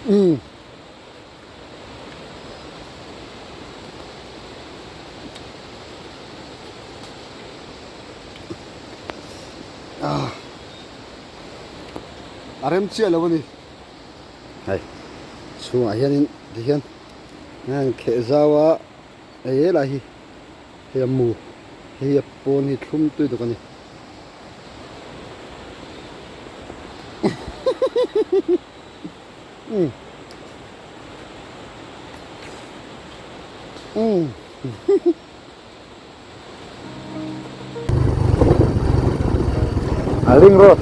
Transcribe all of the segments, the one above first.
Umm. Ah. A rem chiah lo a ni. Hei chhungah hianin tihian heng kheh zau a hei helai hi hei a mu hei a pawn hi thlum tui tuk a ni. Umm umm A ring road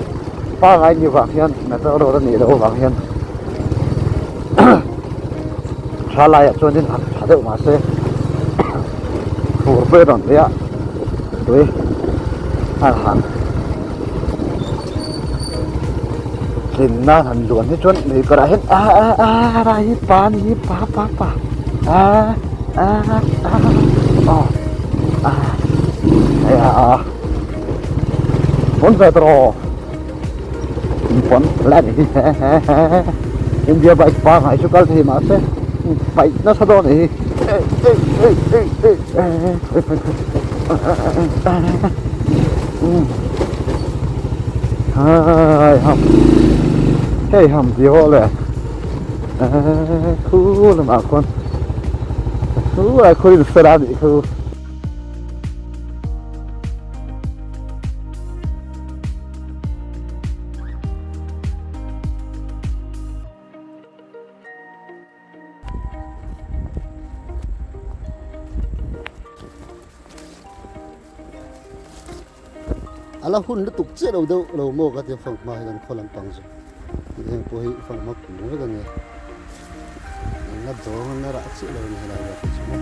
pangai ni vang hian metal road a nih loh vang hian tha laiah chuanin a tha deuh mahse fur pawh a rawn tui a tui a han hlimna han luan hi chuan lui kawrah hian a a a rai hi pa a ni hi pa pa pa a a a aw a hei a a pawn ve tawh pawn la ni hi India bike pangngai chu kal thei mahse paih nasa dawn a ni hi Hai ham hei ham ti haw le khu lamah khuan khu ah khurin fel a nih khu. A la hun lutuk chiah lo deuh lo maw ka tia fanghma hi kan khaw lampang chu heng pawh hi fanghma kung vek a nia engla dawng an la rah chiah lo a ni helai vel te chu maw.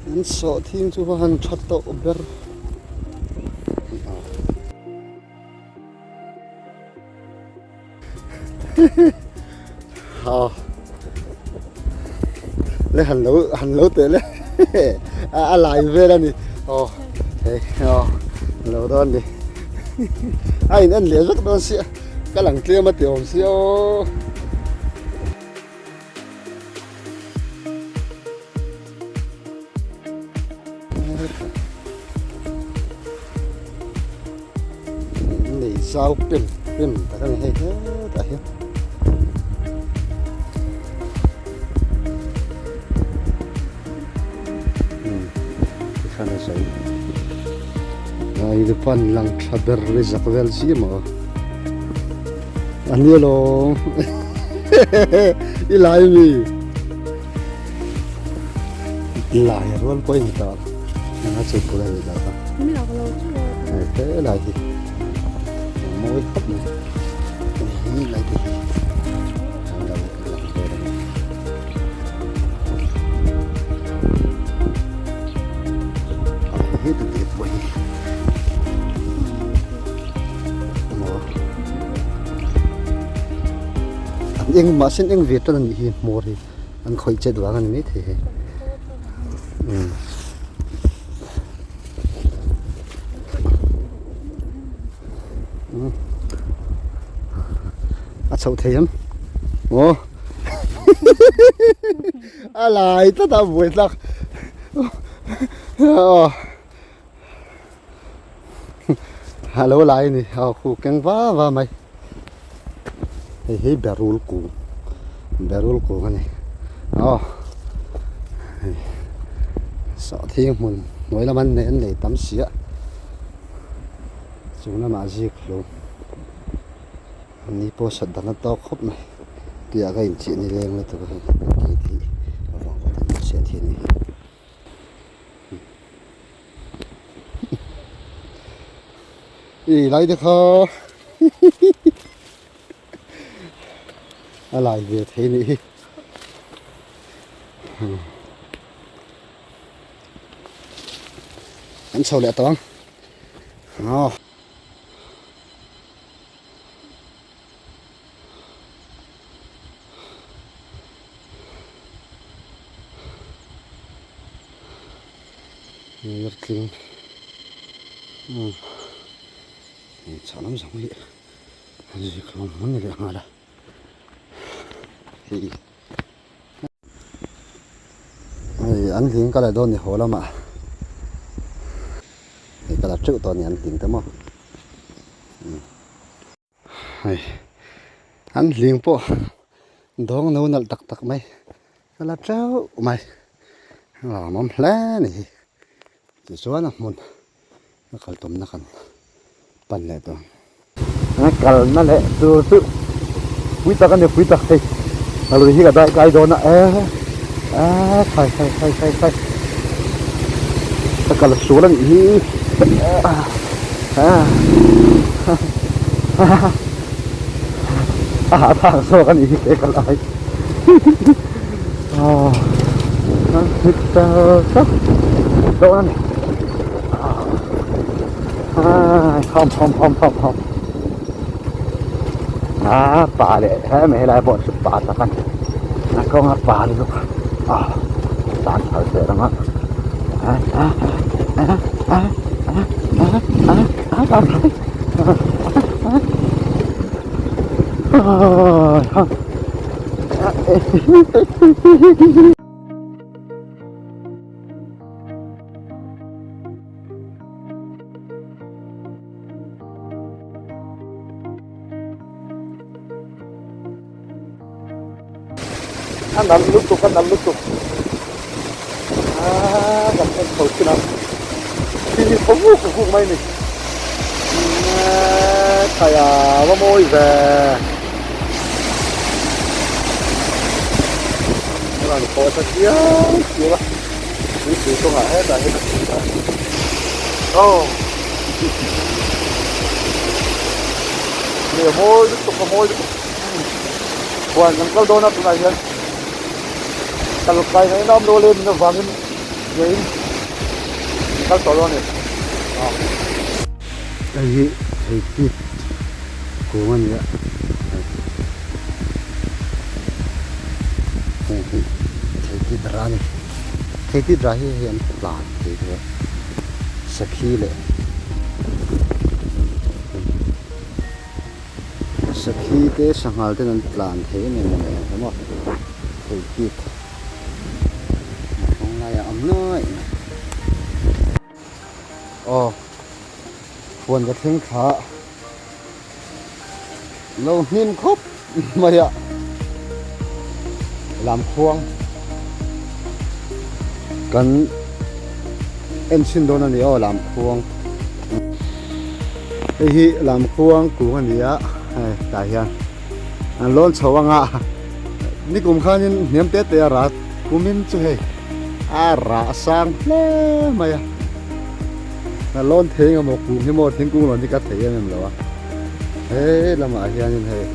An sawhthing chu va han tha tawh ber. Aw le han lo han lo teh le a lai vel a ni aw hei aw lo dawn ni a in en leh vek dawn sia ka lang tlem a ti awm sia aw. Nei zau pem pem tak a ni hei hetah hian. Tikhan a zo. Ai pan lang tha ber ri zak vel si maw. A ni alawm. I lai mi. Lai rual pawh in ta anga chu pul ani ta kha hei he lai hi mawi khawp mai hei lai te hi an lo lang vel ani he tu te pawh hi maw an eng mahse an eng ve tan anih hi hmawr hi. An khawih chet vang a ni maithei hei. Umm. A chhoh thei em? Aw. A lai tlat a buai tlak. Aw. A lo lai a ni. Aw khu keng va va mai. Hei hi berul kung berul kung a ni aw. Sawhthing hmun hnuai lama an nei an nei tam si a, chung lamah zik hlum an ni pawh sat dan a tawk khawp mai tih ah ka inchih ni leng lutuk a hei gate hi a vang kawt an siam thei a ni hi. I lai te kha a lai ve thei nih hi an chho leh tawh ang aw. Lertling hei chhah lam zawng hi zik hlawm hlawm ni leh nghal a hei hei an hling ka la dawn ni haw lamah hei ka la teuh tawh a ni an hling te maw. Hei an hling pawh dawng no nalh tak tak mai ka la teuh mai a lawmawm hle a ni hi tichuan a hmun a kal tumna kan pan leh dawn. A kalna leh tur chu pui tak a ni pui tak hei a lui hi ka dai kai dawn a e a khai khai khai khai khai ka kal sual a nih hi a. A hahthlak zawk a nih hi ke ka lai dawn a ni khawm khawm khawm khawm khawm a pa leh he mai helai pawh chu pa tak a ni a kawng a pa lutuk a tan phal teh reng a a a a a a a a a A nalh lutuk a nalh lutuk aaa kan en chho thin a thil hi thaw vuk vuk mai a ni eee khai a va mawi ve a rawn khawh ta chiang chiang a tuipui kawngah hetah hian a chhuk a aw a mawi lutuk a mawi lutuk. Huan kan kal dawn a tunah hian kal kai ngaihna awm lo lem in avangin ngeiin kan kal tawh dawn a ni. Hei hi theitit kung a ni a hei hi theitit rah a ni theitit rah hi hei an tlan thei deuh a sakhi leh. Sakhi te sanghal ten an tlan thei em em mai ang maw thei bik rawng laiah a awm nuaih mai. Aw huan ka thleng thla lo hnim khawp mai a lamkhuang kan en chhin dawn a ni aw lamkhuang. Hei hi lamkhuang kung a ni a hei tah hian an lawn chho anga nikum khanin hniam te te a rah kumin chu hei a rah sang hle mai a a lawn thei emaw kung hi maw thingkung lawn hi ka thei em em lo a he lamah hianin hei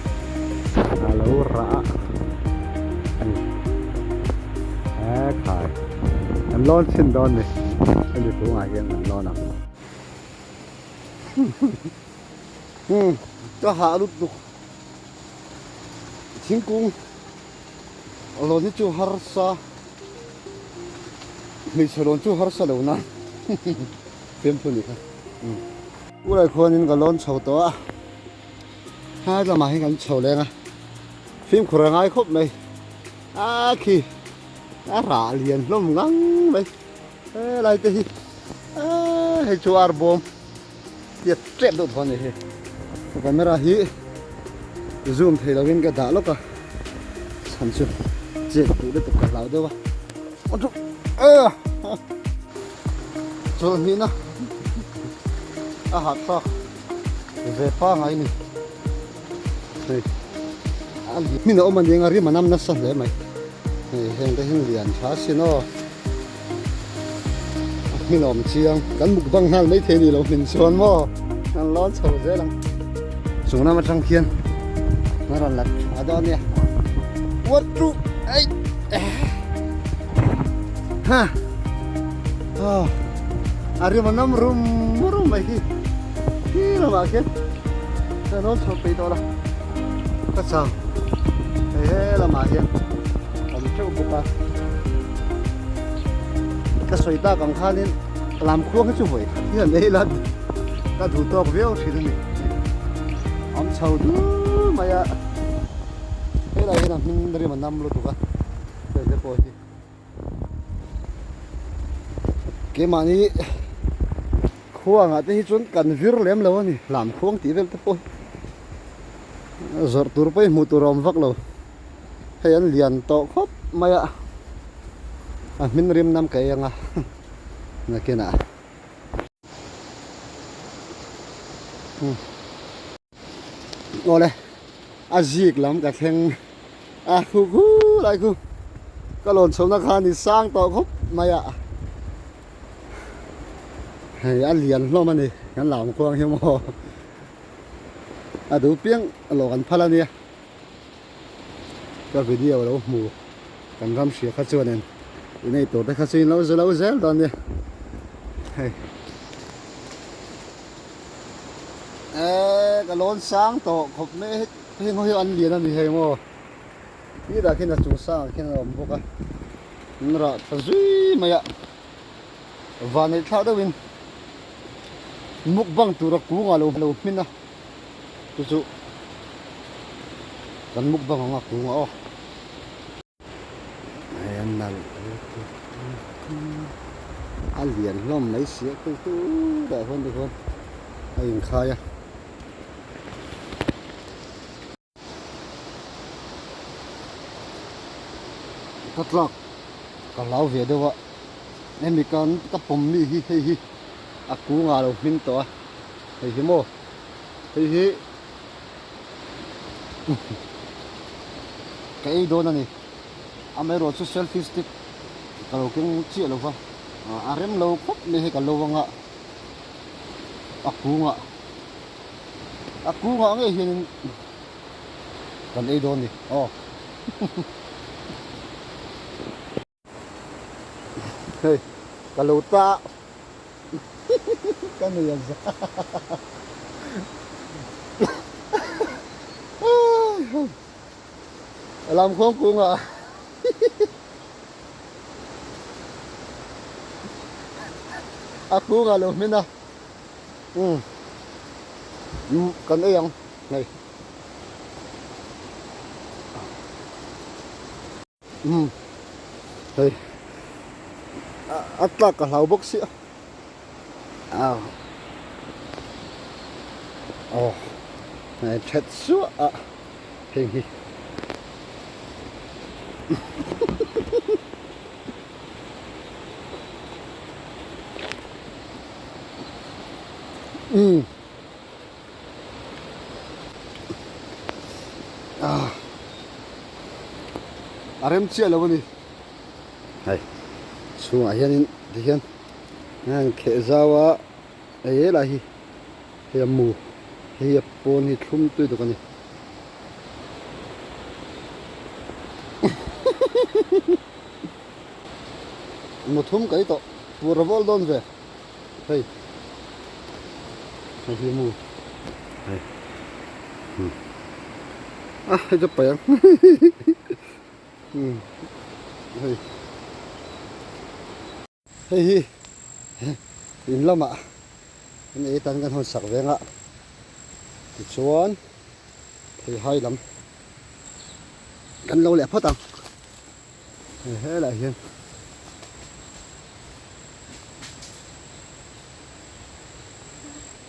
a lo rah a ni he khai an lawn chhin dawn ni hemi kungah hian an lawn ang. Hmm, ka hah lutuk thingkung lawn hi chu harsa hmeichhe lawn chu harsa lo na fiamthu ni kha ulai khuanin ka lawn chho tawh a hai lamah hian kan chho leng a fimkhur a ngai khawp mai a khi a rah lian hlawm ngang mai. Helai te hi hei chu ar bawm tiat tep deuh thaw a ni hei camera hi zoom thei lovin ka dah lawk a chhan chu chet duh lutuk ka hlau deuh a. Chawlhhnihna a hahthlak ve pangai ni. Hei a hmin a awm a nia rim a nam nasa hle mai. Hei heng te hian lian tha sin aw. A hmin a awm chiang kan mukbang nghal mai thei a ni lo hmin chuan maw kan lawn chho zel ang. Chung lam atang khian a rawn la tha dawn nia. One two eight ha oh a rim a nam rum rum mai hi khi lamah khian ka lawn chho peih tawh lo ka chau hei he lamah hian awm teuh bawk a ka sawi tak ang khanin lam khuang hi chu vawi khat hian ei la ka duh tawk viau thin a ni awm chho dul mai a helai hian a hming rim a nam lutuk a heng te pawh hi keimahni khuangah te hi chuan kan vir lem lo a ni lam khuang tih vel te pawh hi zawrh tur pawh hi hmuh tur a awm vak lo hei an lian tawh khawp mai a a hming rim nam ka ei ang a nakinah. Awle a zik lam ka thleng a khu khu lai khu ka lawn chhohna kha ni sang tawh khawp mai a hei a lian hlawm a ni kan lam khuang hi maw a duh piang lawh kan phal a nia ka video lo hmu kan ram hria kha chuanin in ei tur te kha chu in lo zu lo zel dawn nia hei eee ka lawn sang tawh khawp mai hei heng ho hi an lian a ni hei maw tirah khian a chung sangah khian a awm bawk a an rah tha zui mai a van eih thlak deuhin mukbang tura kungah lo hmin a. Chu chu kan mukbang anga kung a aw. Hei a nalh a lian hlawm mai si a khu khu dah huan te khuan a inkhai a. Ka tlak ka hlau ve deuh a hemi kan ka pawm mi hi hei hi a kungah a lo hming tawh a hei hi maw hei hi ka ei dawn a ni amaherawh chu selfie stick ka lo keng chiah lo va a rem lo khawp mai hei ka lo anga a kungah. A kungah ngei hianin kan ei dawn ni aw. Hei ka lo ta ka nei ang za. Lam khuang kungah a kungah lo hmin a. Umm umm kan ei ang hei umm hei a tlak ka hlau bawk sia aw aw hei that suah a heng hi. Umm ah a rem chiah lo a ni hei chhungah hianin tihian a inkheh zau a hei helai hi hei a mu hei a pawn hi thlum tui tuk a ni. Muthum ka ei tawh tur a vawl dawn ve hei hei hi mu hei a hei chu paih ang hei hei hi in lamah an ei tan kan hawn sak veng a tichuan theihai lam kan lo leh phawt ang. Hei helaiah hian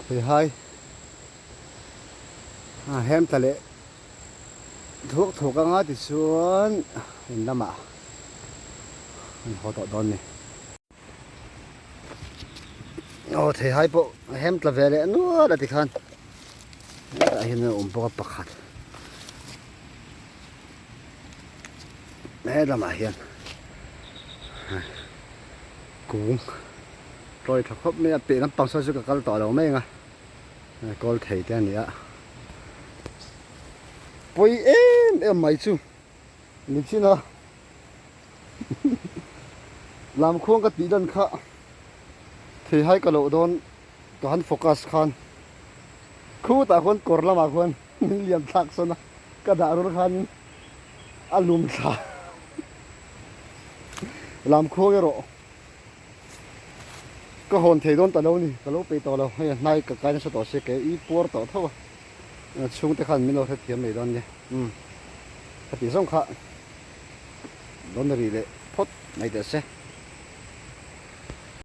theihai a hem tla leh thuak thuak anga tichuan in lamah an haw tawh dawn a ni. Aw theihai pawh a hem tla ve leh nual a tikhan hetah hian a awm bawk a pakhat he lamah hian kung tawi tha khawp mai a piah lampang saw chu ka kal tawh lo mai ang a kawl thei te a ni a pawi em em mai chu nichin a Lamkhuang ka tih dan kha theihai ka loh dawn ka han focus khan khutah khuan kawr lamah khuan min liam thlak sawn a ka dah rul khan a lum thla Lamkhuang erawh ka hawn thei dawn ta lo ni ka lo peih tawh lo hei a hnai ka kai nasa tawh sia ke i puar tawh tho a chhungte khan min lo hrethiam mai dawn nia umm ka tih zawng kha. Dawn ri leh phawt mai teh se.